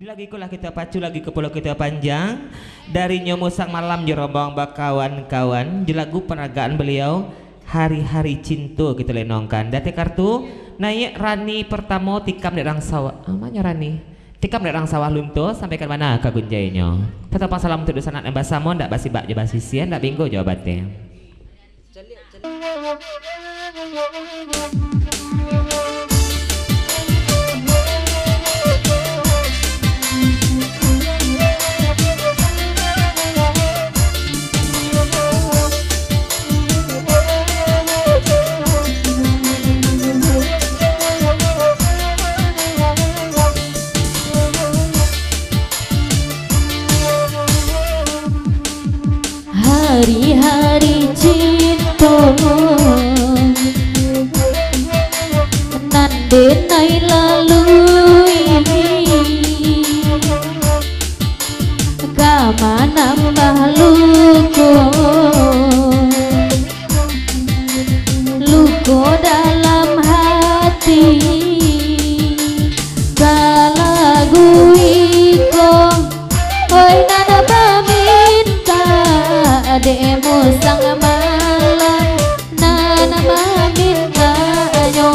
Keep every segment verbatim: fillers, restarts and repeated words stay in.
Lagu iko lah kito pacu, lagu iko pulo kito panjang. Dari Nyo Musang Malam jo rombongan bakawan-kawan, jo lagu penghargaan beliau, Hari-Hari Cinto kito lenongkan. Di ateh kartu, naiak Rani Pertamo, tikam dek rang sawah. Ah, manyo Rani? Tikam dek rang sawah Lunto, sampaikan bana ka gunjainyo. Patapang salam untuak dunsanak nan basamo, ndak basibak jo basisiah, ndak binggo jo bateh. Hari-hari cinto nan denai lalui, ka manambah luko, luko dalam hati. Ka lagu iko, oi nan mamintak dek Musang Malam, nan mamintaknyo,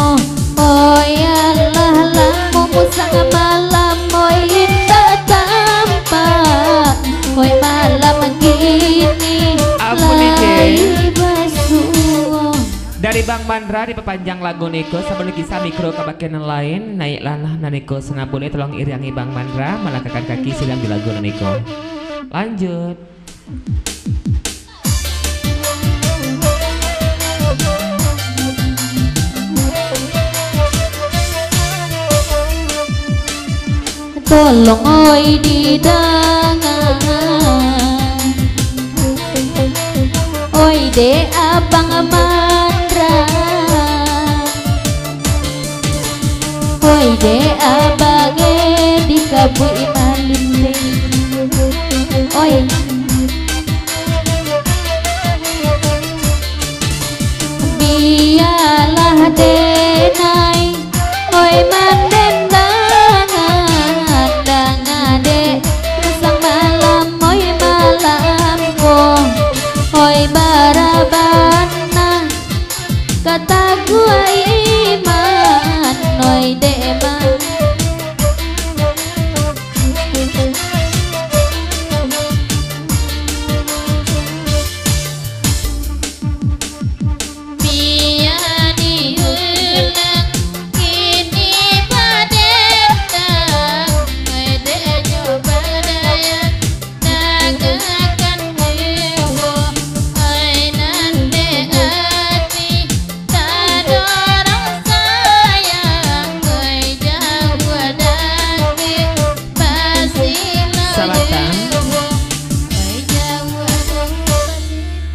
oi alah lamo Musang Malam, oi indak tampak, oi malam kini lai basuo. Dari Bang Mandra dipapanjang lagu niko, sabalun kisah mikro ka bagian nan lain, naiaklah nan niko, sanak buliah tolong iriangi Bang Mandra, malangkahkan kaki sidang di lagu nan niko. Lanjut. Tolong oi didanga, oi dek Abang Mandra, oi dek Abang Edi Kabuik Malinding, oi. Bialah denai, oi mandendang, danga dek Musang Malam, oi malam ko, oi barabana, ka taguah iman, oi dek ma. Sabanta.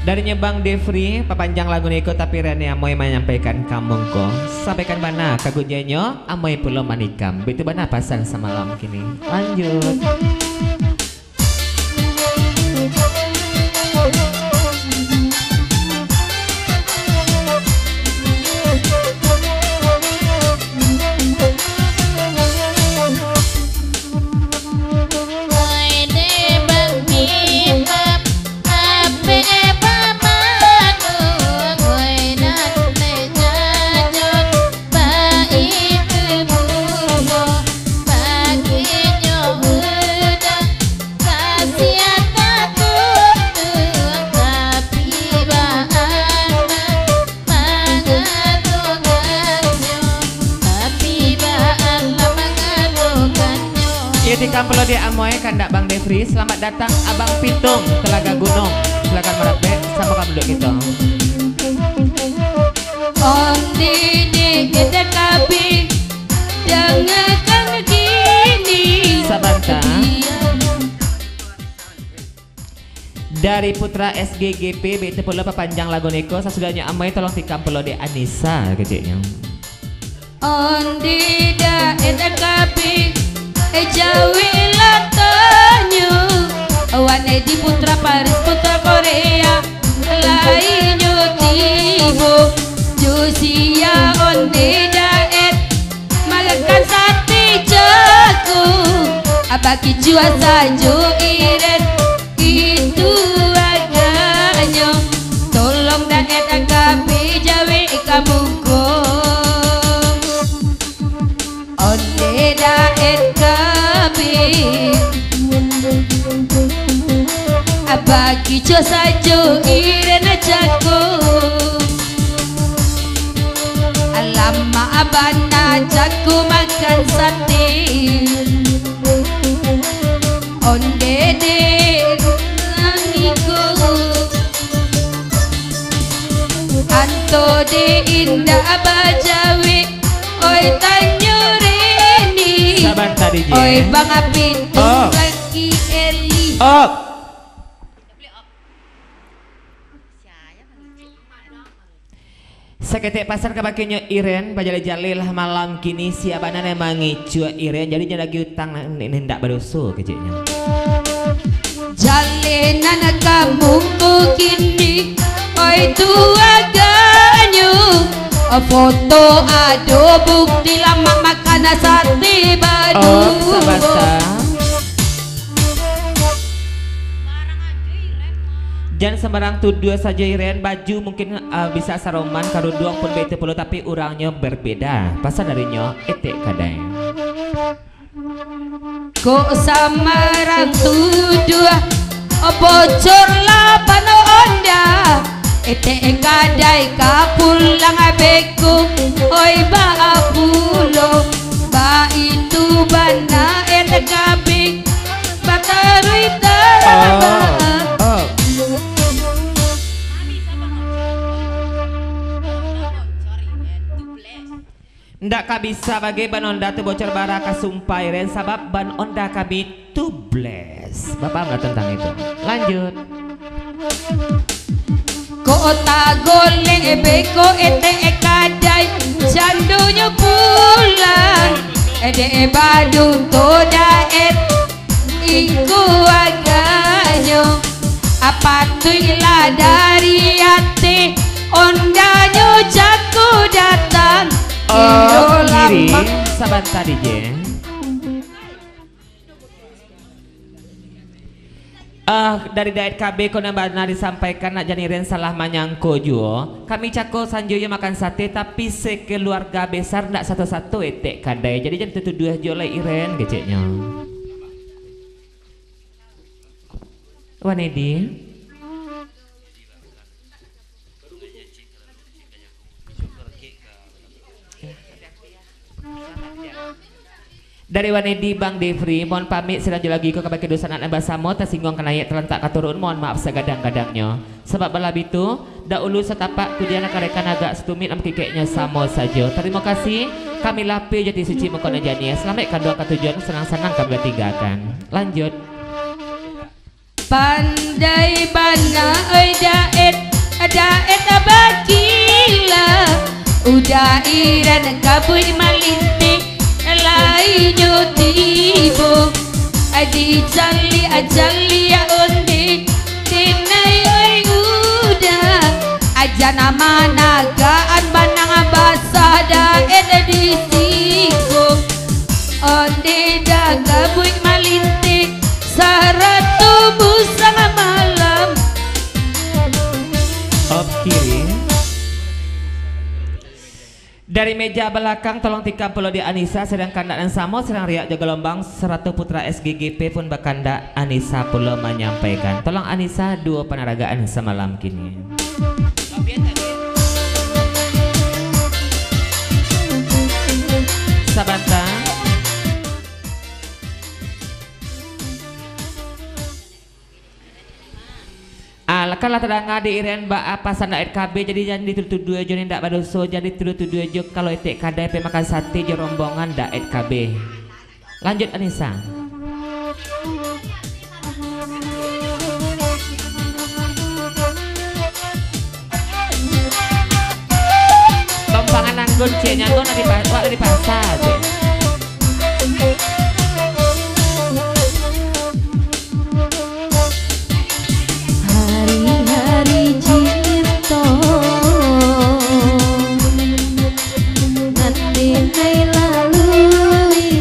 Darinyo Bang Defri, papanjang lagu niko, tapi Rani Amoy manyampaikan ka mungko. Sampaikan bana ka gunjainyo, Amoy pulo manikam. Bitu bana pasan samalam kini. Lanjut. Iyo, tikam pulo dek Amoy, kandak Bang Defri. Selamat datang Abang Pitung, Telaga Gunung. Silakan marapek, samo ka duduak kito. Onde dek Eda Kabi, dangakan kini. Sabanta. Dari Putra S G G P, bitu pulo papanjang lagu niko, sasudahnyo Amoy tolong tikam pulo dek Anissa keceknyo. Onde dek Eda Kabi, eh, jawi latonyo. Wan Edi Putra Paris, Putra Korea, lai nyo tibo. Jusia onde daet, malakan sati jago. Bakicuah sajo Iren, itu agaknyo. Tolong Daet K B jawek ka muko. Ondeh Daet K B. Bakicuah sajo Iren cako. Alamak bana cako makan sate. Ondeh dek nangiko. Anto dek indak bajawek. Oi tanyo Reni. Sabanta, D J. Oi Bang Apin. Oh. Laki Eli. Oh. Saketek pasan ka bakeh nyo Iren, bajaleh-jaleh lah malam kini, sia bana nan mangicuah Iren, jadi jan lagi utang nan indak badoso keceknyo. Jaleh nan ka muko kini, oi tu agaknyo, foto ado bukti lamak makan sate baduo. Oh, sabanta. Jan sambarang tuduah sajo Iren, baju mungkin, ah, bisa saroman, karuduang pun baitu pulo, tapi urangnyo berbeda. Pasan dari nyo, Etek Kadai. Kok sambarang tuduah, bocor lah bana onda. Etek Kadai ka pulang beko, oi baa pulo. Baitu bana Etek Kadai. Bataruih tarabak. Oh, oh. Ndak ka bisa bagai ban onda tu bocor bara ka sumpah Iren, sabab ban onda kami tubeless. Bapaham lah tentang itu. Lanjut. Kok tagolek beko Etek Kadai, jandonyo pulang. Dek badunto Daet, iko agaknyo. Apatuiklah dari ateh, ondanyo cako datang. Oh, Indo kiri, lamak. Sabanta, D J. Ah, dari Daet K B ko nan bana disampaikan, nak jan Iren salah manyangko juo. Kami cako sanjo iyo makan sate, tapi sekeluarga besar ndak sato-sato Etek Kadai. Jadi jan tuduah juo lai Iren, keceknyo. Wanedi. Dari Wanedi, Bang Devri, mohon pamit, silang jo lagi ko kabake dunsanak nan basamo, tasingguang ka naiak, talantak ka turun, mohon maaf sagadang-gadangnyo. Sabab balabiah tu, dahulu satapak kudian, nan karekan agak satumik, nan bakikeknyo samo sajo. Tarimo kasih, kami lapeh jo ati suci muko nan janiah. Salamaik kanduang ka tujuan, sanang-sanang kami batinggakan. Lanjut. Pandai bana, oi Daet, Daet bakila. Uda Iren kabuik malintih, lainyo tibo. Dicaliak-caliak ondeh, denai oi Uda. Aja nama nagaan banang basah Daet di siko. Ondeh dah kabuik malintih, sarato busang malam. Op kiri. Dari meja balakang, tolong tikam pulo di Anisa, sadangkan nan samo, sadang riak jo galombang, sarato putra S G G P pun bakandak Anisa pulo manyampaikan. Tolong Anisa, duo panaragaan samalam kini. Sabanta. Ah, lah kan lah tadanga di Iren baa pasan Daet K B, jadi jan dituduah-tuduah jo, indak badoso, jan dituduah-tuduah jo, kalau Etek Kadai pai makan sate jo rombongan Daet K B. Lanjut, Anisa. Tompangan anggun, cek, nyanggun dari pa-, wak dari pasar, cek. Hari-hari cinta nan denai lalui.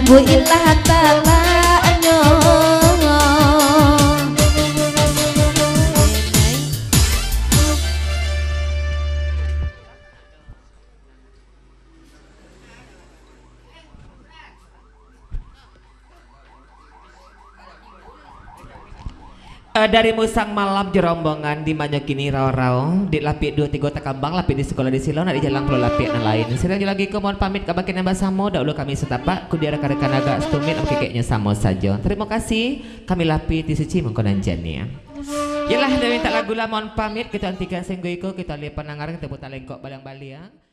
Builah talaknyo. Eh, dari Musang Malam jo rombongan, di manyo kini rau-rau, di lapiak duo tigo takambang, lapiak di sikolah di silo, nak di jalan pulo lapiak nan lain. Sadang jo lagi ko mohon pamit ka bakeh nan basamo, dahulu kami satapak, kudi rekan-rekan agak satumik, nan bakekeknyo samo sajo. Tarimo kasih, kami lapiak ti suci mangko nan janiah. Yolah, dah mintak lagu lah, mohon pamit, kito antikan sainggo iko, kito alih pandanggaran, kito putar lengkok baliang-baliang.